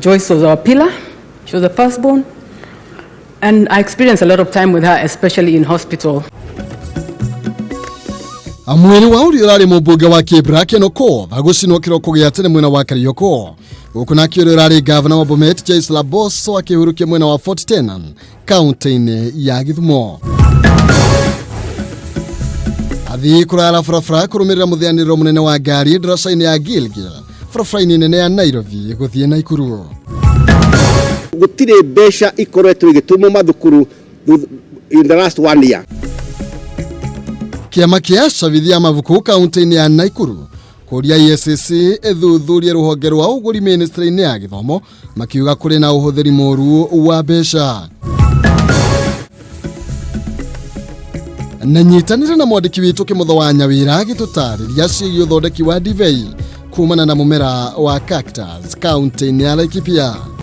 Joyce was our pillar. She was the firstborn. And I experienced a lot of time with her, especially in hospital. Mwĩrĩ wa ũrĩa ũrarĩ mũmbunge wa Kibra Ken Okoth gũcinwo kĩroko gĩa tene mwena wa Karioko. Gũkũ nake ũrĩa ũrarĩ gavana wa Bomet Joyce Laboso akĩhurũkia mwena wa Fort Tenan kaunti-inĩ ya Gĩthumo. Athii kũrara barabara kũrũmĩrĩra mũthĩanĩrĩro mũnene wa ngari ndaraca-inĩ ya Gilgil barabara-inĩ nene ya Nairobi gũthiĩ Naikuru. Gũtirĩ mbeca ikoretwo igĩtũmwo mathukuru in the last one year. Kĩama kĩa acabithia a mabuku kaunti-inĩ ya Naikuru kũria EACC ĩthuthurie rũhonge rwa ũgũri ministry-inĩ ya gĩthomo makiuga kũrĩ na ũhũthĩri mũru wa mbeca. Na nyitanĩre na mwandĩki witũ Kĩmotho wa Nyawĩra agĩtũtarĩria ciĩgiĩ ũthondeki wa ndibei kumana na mũmera wa cactus kaunti-inĩ ya Laikipia.